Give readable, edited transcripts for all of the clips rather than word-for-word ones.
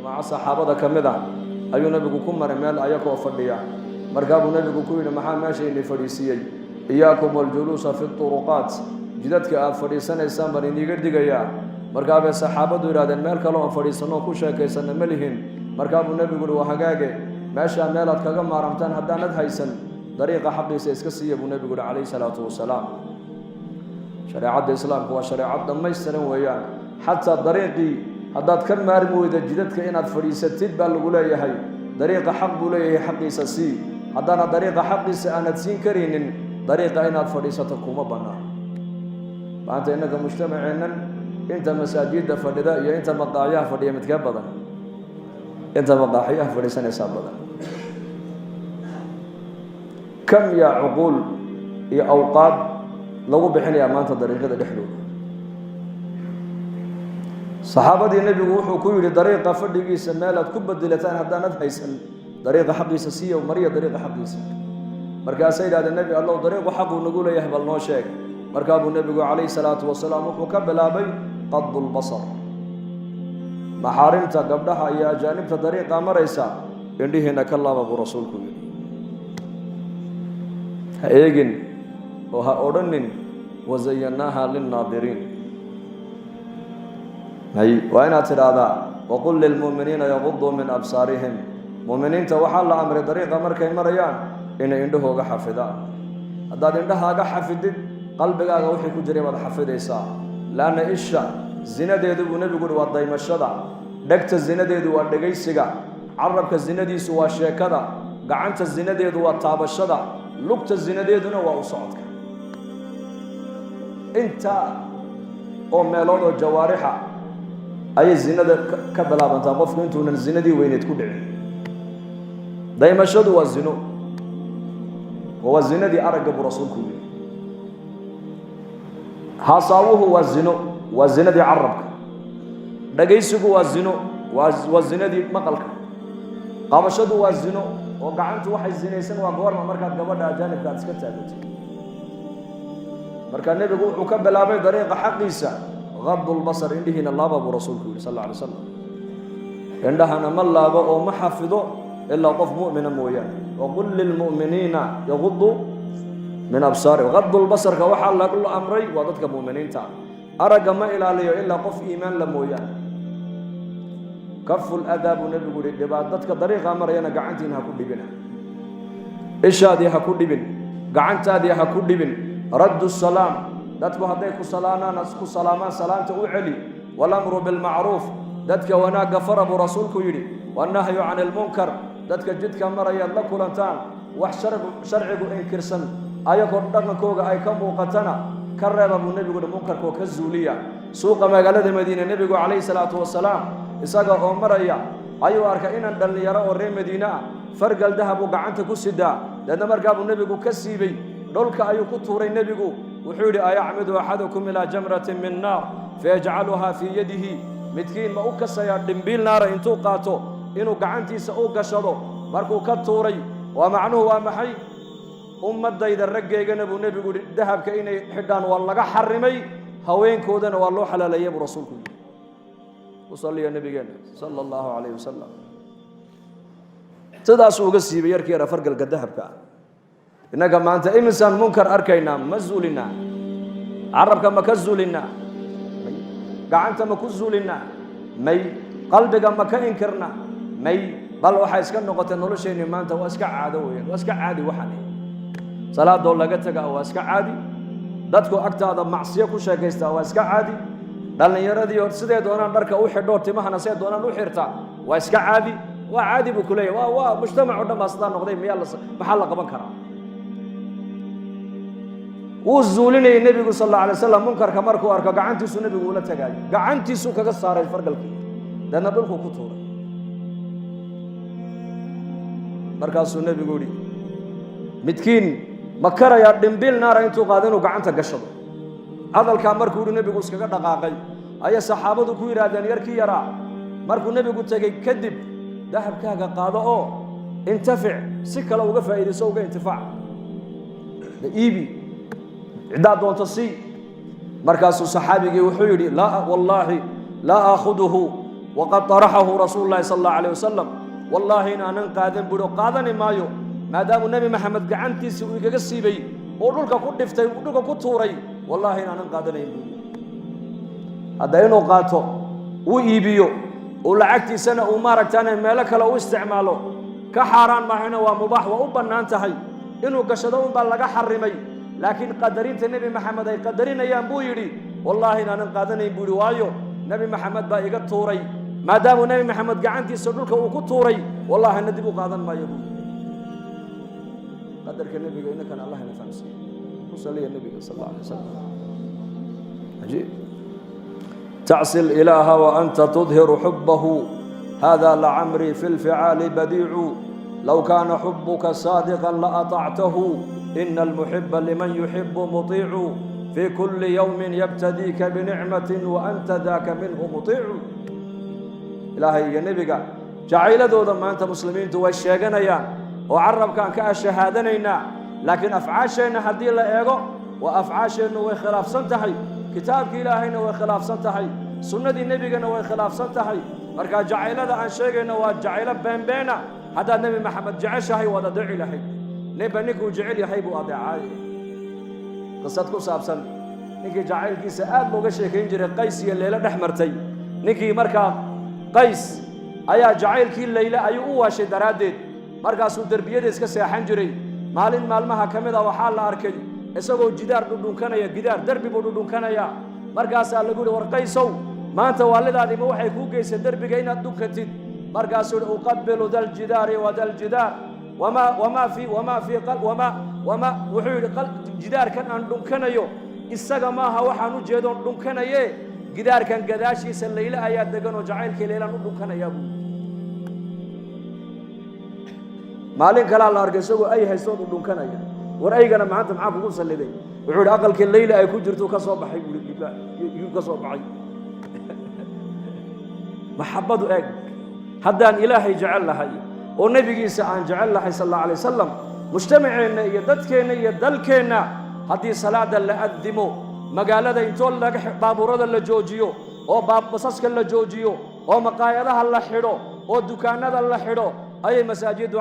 Jamaaco saxaabada ka mid ah ayuu nebigu ku maray meel ayakoo fadhiya. Markaa buu nebigu ku yidhi: "Maxaa meesha ini fadhiisiiyey? Iyaakum waljuluusa fi turuqaat, jidadka aad fadhiisanaysaan baan iniiga digayaa." Markaa bay saxaabadu yidhahdeen: "Meel kale oon fadhiisanno oo ku sheekaysanna ma lihin." Markaa buu nebigu yihi: "Waa hagaage, meeshaa meelaad kaga maaramtaan haddaanad haysan, dariiqa xaqiisa iska siiya," buu nebigu yihi calayhi salaatu wasalaam. Shareecadda Islaamku waa shareecad dhammaystiran weeyaan. Xataa dariiqii haddaad ka maarmi weyda jidadka inaad fadhiisatid, baa lagu leeyahay dariiqa xaq buu leeyahay, xaqiisa sii. Haddaana dariiqa xaqiisa aanad siin karaynin, dariiqa inaad fadhiisato kuma bannaan. Maanta innaka mujtamaceennan, inta masaajidda fadhida iyo inta maqaaxyaha fadhiya, midkee badan? Inta maqaaxyaha fadhiisanaysaa badan. Kam yaa cuquul iyo awqaad lagu bixinayaa maanta dariiqyada dhexdooda? Saxaabadii nebigu wuxuu ku yidhi: "Dariiqa fadhigiisa meelaad ku bedelataan haddaanad haysan, dariiqa xaqiisa siiya, mariya dariiqa xaqiisa." Markaasay yidhahdeen: "Nebi Allow, dariiqu xaquu nagu leeyahay bal noo sheeg." Markaa buu nebigu calayhi salaatu wasalaam wuxuu ka bilaabay qadu lbasar, maxaarimta, gabdhaha iyo ajaanibta dariiqa maraysa indhihiina ka laaba, buu rasuulku yidhi. Ha eegin oo ha odhanin "wazayannaaha lilnaadiriin". Hay, waa inaad tidhaahdaa "waqul lilmu'miniina yaquduu min absaarihim". Mu'miniinta waxaa la amray dariiqa markay marayaan inay indhahooga xafidaan. Haddaad indhahaaga xafidid, qalbigaaga wixii ku jiray baad xafidaysaa. Laanna isha zinadeedu, buu nebigu uhi, waa daymashada. Dhegta zinadeedu waa dhegaysiga. Carabka zinadiisu waa sheekada. Gacanta zinadeedu waa taabashada. Lugta zinadeeduna waa u socodka. Inta oo meelood oo jawaarixa ayay zinada ka bilaabantaa qofku intuunan zinadii weyneed ku dhicin. Daymashadu waa zino, oo waa zinadii aragga, buu rasuulku yidhi. Haasaawuhu waa zino, waa zinadii carabka. Dhagaysigu waa zino, waa zinadii maqalka. Qabashadu waa zino, oo gacantu waxay zinaysan waa goorma? Markaad gabadha ajaanibka aad iska taagatay. Marka nebigu wuxuu ka bilaabay dariiqa xaqiisa qadu lbasar, indhihiina laaba, buu rasuulku yidhi sal alla alay slam. Indhahana ma laabo oo ma xafido ilaa qof mu'mina mooyaane. Waqul lilmu'miniina yaguduu min absaarihim. Qadulbasarka waxaa lagu amray waa dadka mu'miniinta. Aragga ma ilaaliyo ilaa qof iimaan la mooyaane. Kafu ladaa, buu nebigu yihi, dhibaat dadka dariiqa marayana gacantiina ha ku dhibina, ishaadii ha ku dhibin, gacantaadii ha ku dhibin. Raddu salaam, dadku hadday ku salaanaan, ku salaamaan, salaamta u celi. Walamru bilmacruuf, dadka wanaagga fara, buu rasuulku yidhi. Wannahyu cani ilmunkar, dadka jidka marayaad la kulantaan wax sharcigu inkirsan ayagoo dhaqankooga ay ka muuqatana, ka reeba, buu nebigu yihi, munkarkoo ka zuuliya. Suuqa magaalada Madiine nebigu calayhi salaatu wasalaam isaga oo maraya ayuu arkay inan dhallinyaro oo reer Madiine ah fargal dahab uu gacanta ku sidaa. Deedna markaa buu nebigu ka siibay, dhulka ayuu ku tuuray. Nebigu wuxuu yidhi: "Ayacmidu axadukum ilaa jamratin min naar fayajcaluhaa fii yadihi?" Midkiin ma u kasayaa dhimbiil naara intuu qaato inuu gacantiisa u gashado? Markuu ka tuuray, waa macnuhu waa maxay? Ummaddayda raggeygana, buu nebigu yidhi, dahabka inay xidhaan waa laga xarimay, haweenkoodana waa loo xalaaleeyey, buu rasuulku yidhi. Ku salliya nebigeenna sala allahu calayhi wasalam. Sidaasuu uga siibay yarkii yara fargalka dahabka ah. Innaga maanta imisaan munkar arkaynaa? Ma zuulinaa? Carabka ma ka zuulinaa? May. Gacanta ma ku zuulinaa? May. Qalbiga ma ka inkirnaa? May. Bal waxay iska noqotay nolosheenni maanta waa iska caado weeyaan, waa iska caadi. Waxaan salaadoo laga tagaa waa iska caadi. Dadku agtaada macsiyo ku sheekaystaa waa iska caadi. Dhallinyaradii siday doonaan dharka u xidhoo, timahana siday doonaan u xirtaa waa iska caadi. Waa caadi, buu ku leeyahy. Waa mujtamac o dhan baa sidaa noqday. Miyaa la maxaa la qaban karaa? Wuu zuulinayay nebigu sal alla alay slam munkarka markuu arko. Gacantiisuu nebigu ula tagaayo, gacantiisuu kaga saaray fargalkii, deedna dhulkuu ku tuuray. Markaasuu nebigu yihi: "Midkiin ma karayaa dhimbiil naara intuu qaado inuu gacanta gashado?" Hadalkaa markuu yihi, nebigu iskaga dhaqaaqay. Ayay saxaabadu ku yidhaahdeen yarkii yaraa markuu nebigu tegey kadib: "Dahabkaaga qaado oo intafic, si kale uga faa'iidayso, uga intifaac, da iibi, ciddaa doonto sii." Markaasuu saxaabigii wuxuu yidhi: "Laa wallaahi, laa aakhuduhu." Waqad taraxahu rasuulu llahi sala allahu alayh wasalam. Wallaahi in aanan qaadan buuhi, oo qaadani maayo, maadaamuu Nebi Maxamed gacantiisii uu igaga siibay oo dhulka ku dhiftay, uu dhulka ku tuuray, wallaahi in aanan qaadanayn buuhi. Hadda inuu qaato, uu iibiyo, uu lacagtiisana uu maaragtaane meelo kale u isticmaalo ka xaaraan maahayna, waa mubaax, waa u bannaan tahay. Inuu gashado unbaa laga xarimay, laakiin qadarinta Nebi Maxamed ay qadarinayaan buu yidhi, wallaahi inaanan qaadanayn buu yidhi, waayo Nebi Maxamed baa iga tuuray. Maadaamuu Nebi Maxamed gacantiisa dhulka uu ku tuuray, wallaahina dib u qaadan maayo buu yidhi. Qadarka nebiga inankana Allah ina fahamsiiye. Ku saliya nebiga sal alla alay wasalam. Cajiib. تعصي الإله وأنت تظهر حبه، هذا لعمري في الفعال بديع. لو كان حبك صادقا لأطعته، إن المحب لمن يحب مطيع. في كل يوم يبتديك بنعمة وأنت ذاك منه مطيع. إلهي يا نبيك jacayladooda maanta muslimiintu way sheeganayaan oo carabkaan ka ashahaadanaynaa, laakiin afcaasheenna haddii la eego, waa afcaasheennu way khilaafsan tahay kitaabki Ilaahayna, way khilaafsan tahay sunnadii nebigana, way khilaafsan tahay. Marka jacaylada aan sheegayno waa jacaylo beenbeena. Haddaad Nebi Maxamed jeceshahay, waad adeeci lahayd. Ninba ninkuu jecel yahay buu adeecaaye. Qisad ku saabsan ninkii jacaylkiisa aad looga sheekayn jiray, Qays iyo Leyle dhex martay. Ninkii markaa Qays ayaa jacaylkii Leyle ayuu u waashay daraaddeed, markaasuu derbiyada iska seexan jiray. Maalin maalmaha ka mid a waxaa la arkay isagoo jidaar dhudhunkanaya, gidaar derbi buu dhudhunkanayaa. Markaasaa lagu yihi, war Qaysow, maanta waalidaadima waxay kuu geysay derbiga inaad dhunkatid? Markaasuu yihi, uqabilu da ljidaari wa da ljidaar wamaa wamaa fi wamaa fii wamaa wamaa. Wuxuu yidhi, jidaarkan aan dhunkanayo isaga maaha waxaan u jeedoon dhunkanaye, gidaarkan gadaashiisa Layle ayaa degan oo jacaylkii Laylaan u dhunkanayaa buu. Maalin kalaa la arkay isagoo ay haystoon u dhunkanaya. War aygana maanta maxaa kugu salliday? Wuxuu yidhi, aqalkii Layla ay ku jirto ka soo baxay buu, yuu ka soo baxay. Maxabbadu eeg. Haddaan Ilaahay jecel lahay oo nebigiisa aan jecel lahay sal allahu alay wasalam, mujtamaceenna iyo dadkeenna iyo dalkeenna haddii salaada la addimo, magaalada intoo laga baabuurada la joojiyo oo basaska la joojiyo oo maqaayadaha la xidho oo dukaanada la xidho, ayay masaajiddu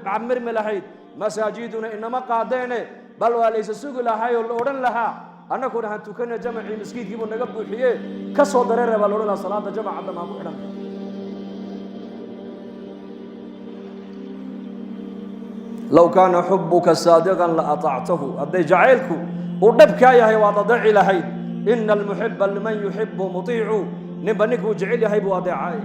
camirmi lahayd. Masaajiduna inama qaadeene, bal waa laysa sugi lahay oo la odhan lahaa, annaguna han tukana, jamacii miskiidkiibuu naga buuxiye, ka soo dareera baa la odhan lahaa, salaada jamaca dhammaan ku xidhan. Low kaana xubuka saadiqan la aطactahu, hadday jacaylku uu dhabkaa yahay, waad adeeci lahayd. Ina almuxiba liman yuxibu muطiicu. Ninba ninkuu jecel yahay buu adeecay.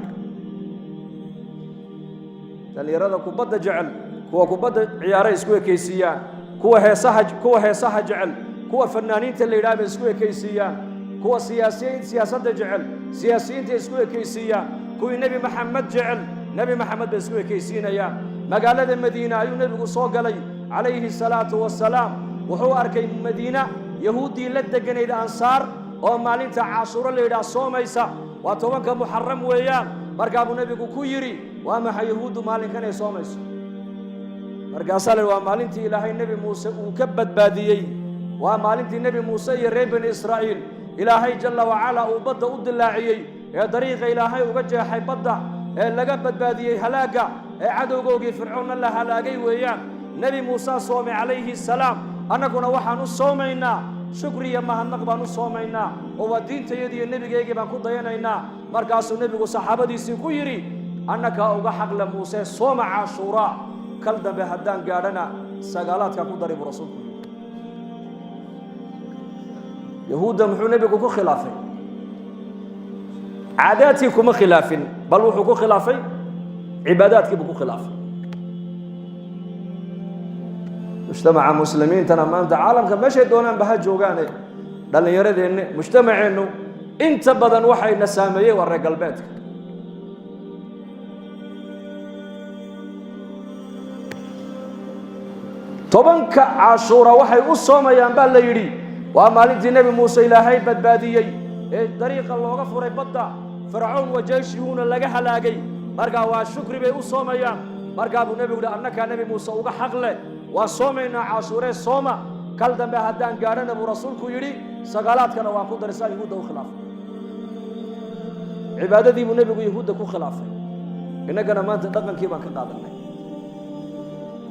Dhallinyarada kubadda jecel, kuwa kubadda ciyaaray isku ekaysiiyaan, kuwa heesaha jecel, kuwa fanaaniinta la yidhaha bay isku ekaysiiyaan, kuwa siyaasiyiin siyaasadda jecel siyaasiyiinta isku ekaysiiyaan, kuwii Nebi Maxamed jecel Nebi Maxamed bay isku ekaysiinayaan. Magaalada Madiina ayuu nebigu soo galay calayhi salaatu wasalaam. Wuxuu arkay Madiina yahuuddii la deganayd Ansaar oo maalinta Caashuuro la yidhaah soomaysa, waa 10-ka Muxaram weeyaan. Markaa buu nebigu ku yidhi, waa maxay yahuuddu maalinkan ay soomayso? Markaasaa la yidhi, waa maalintii Ilaahay Nebi Muuse uu ka badbaadiyey, waa maalintii Nebi Muuse iyo reer Bani Israa'iil Ilaahay jalla wacalaa uu badda u dilaaciyey ee dariiqa Ilaahay uga jeexay badda ee laga badbaadiyey halaagga ee cadowgoogii Fircoonna la halaagay weeyaan. Nebi Muuse soomay calayhi salaam, annaguna waxaan u soomaynaa shukri iyo mahadnaq baan u soomaynaa, oo waa diintayadii iyo nebigaygii baan ku dayanaynaa. Markaasuu nebigu saxaabadiisii ku yidhi, annakaa uga xaqle Muuse, sooma Caashuuraa. Kal dambe haddaan gaadhana sagaalaadkaa ku daray, buu rasuulku yidhi. Yahuudda muxuu nebigu ku khilaafay? Caadaadkii kuma khilaafin, bal wuxuu ku khilaafay cibaadaadkii buu ku khilaafay. Mujtamaca muslimiintana maanta caalamka meeshay doonaanba ha joogaane, dhallinyaradeenna, mujtamaceennu inta badan waxayna saameeyey waa reer galbeedka. 10-ka Cashuura waxay u soomayaan baa la yidhi, waa maalintii Nebi Muuse Ilaahay badbaadiyey ee dariiqa looga furay badda, Fircawn wajeyshihuuna laga halaagay. Markaa waa shukri bay u soomayaan. Markaa buu nebigu yihi, annakaa Nebi Muuse uga xaq leh, waan soomaynaa Cashuuree, sooma. Kal dambe haddaan gaadhana, buu rasuulku yidhi, sagaalaadkana waan ku daray, saa yuhuudda u khilaafay. Cibaadadii buu nebigu Yahuudda ku khilaafay. Innagana maanta dhaqankii baan ka qaadannay,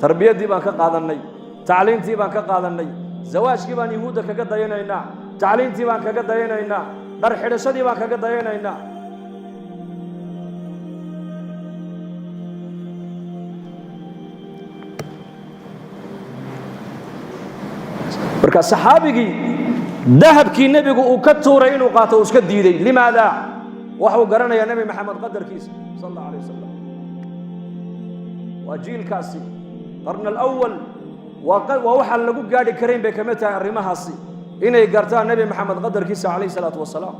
tarbiyaddii baan ka qaadannay, tacliintii baan ka qaadannay, zawaajkii baan Yahuudda kaga dayanaynaa, tacliintii baan kaga dayanaynaa, dhar xidhashadii baan kaga dayanaynaa. Marka saxaabigii dahabkii nebigu uu ka tuuray inuu qaato uu iska diiday. Limaada? Waxuu garanayaa Nebi Maxamed qadarkiisa sal allahu alayh wasalam. Waa jiilkaasi qarn alawal, waa waxaan lagu gaadhi karayn bay kamid tahay arrimahaasi, inay gartaan Nebi Maxamed qadarkiisa calayh salaatu wasalaam.